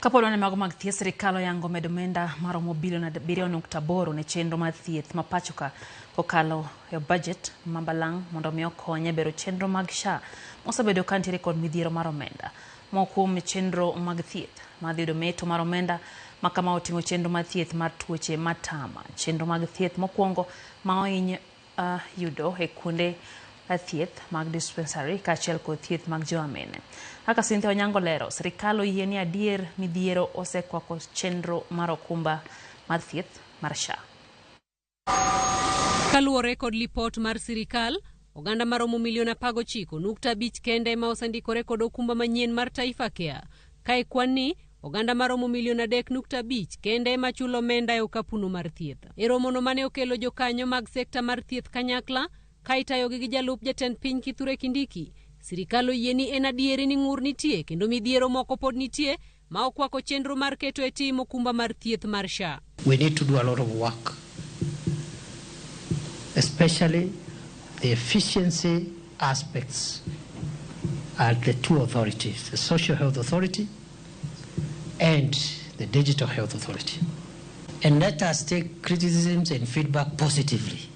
Kapod wan e mago mag thieth, sirikal oyango medo omenda maromo bilion 7.8 ne chenro mar thieth ma pachoka kokalo e bajet ma balang' mondo mi okony e bero chenro mag SHA mosebedo ka nitiere kod midhiero mar omenda. Moko kuom chenro mag thieth madhi yudo meto mar omenda ma kama oting'o chenro mar thieth mar tuoche matama, chenro mag thieth mokwongo ma ohiny yudo e kuonde thieth mag dispensary kaachiel kod thieth mag joamene. Kaka Cynthia Onyango lero, sirikal oyie ni adier midhiero osekwako chenro mar okumba mar thieth mar SHA. Kaluwore kod lipot mar sirikal, oganda maromo milion 19.5 kende ema osendikore kod okumba manyien mar Taifa Care. Ka e kwan ni, oganda maromo milion 3.5 kende ema chulo omenda e okapuno mar thieth. E romono mane okelo jokanyo mag sekta mar thieth kanyakla, ka itayogi gi jalup jatend piny Kithure Kindiki, sirikal oyie ni en adieri ni ng'ur nitie kendo midhiero moko pod nitie ma okwako chenro mar keto e tim okumba mar thieth mar SHA. We need to do a lot of work, especially the efficiency aspects at the two authorities, the Social Health Authority and the Digital Health Authority. And let us take criticisms and feedback positively.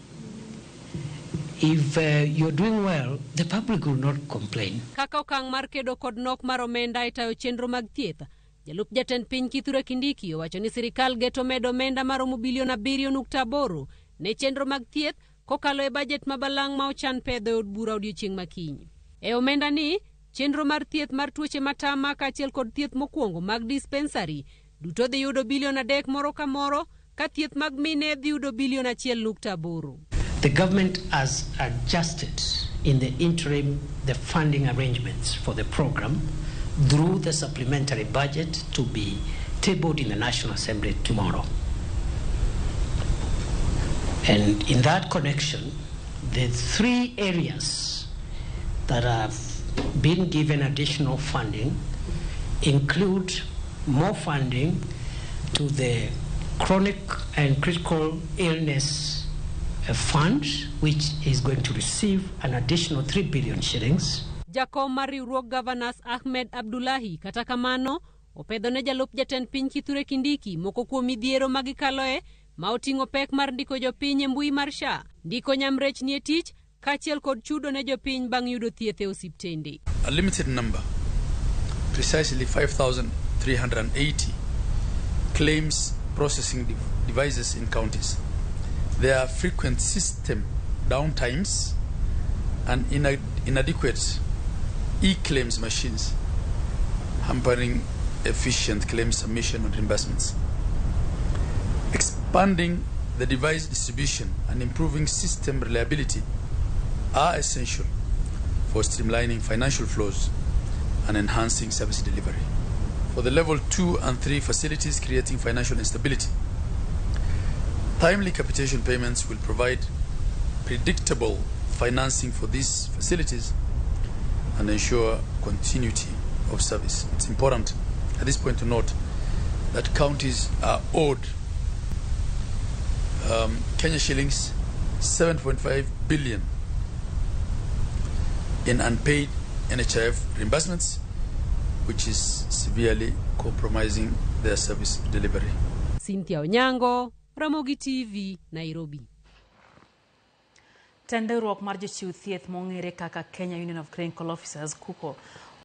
If you're doing well, the public will not complain. Kaka okang' mar kedo kod nok mar omenda e tayo chenro mag thieth, jalup jatend piny Kithure Kindiki owacho ni sirikal geto medo omenda maromo bilion 7.8 ne chenro mag thieth kokalo e bajet ma balang' ma ochan pedho e od bura odiochieng' ma kiny. E omenda ni, chenro mar thieth mar tuoche matama kaachiel kod thieth mokwongo mag dispensary duto dhi yudo bilion 3 moro ka moro ka thieth mag mine dhi yudo bilion 1.8. The government has adjusted in the interim the funding arrangements for the program through the supplementary budget to be tabled in the National Assembly tomorrow. And in that connection, the three areas that have been given additional funding include more funding to the chronic and critical illness fund, which is going to receive an additional 3 billion shillings. Jakom mar riwruog Governors Ahmed Abdullahi kata kamano opedho ne jalup jatend piny Kithure Kindiki moko kuom midhiero ma gikaloe ma oting'o pek mar ndiko jopiny e mbui mar SHA, ndiko nyamrechni e tich kaachiel kod chudo ne jopiny bang' yudo thieth e osiptende. A limited number, precisely 5,380 claims processing devices in counties. There are frequent system downtimes and inadequate e-claims machines, hampering efficient claim submission and reimbursements. Expanding the device distribution and improving system reliability are essential for streamlining financial flows and enhancing service delivery. For the level 2 and 3 facilities creating financial instability, timely capitation payments will provide predictable financing for these facilities and ensure continuity of service. It's important at this point to note that counties are owed Kenya shillings 7.5 billion in unpaid NHIF reimbursements, which is severely compromising their service delivery. Cynthia Onyango, Ramogi TV, Nairobi. Tend riwruok mar jochiw thieth mong'ere kaka Kenya Union of Clinical Officers KUCO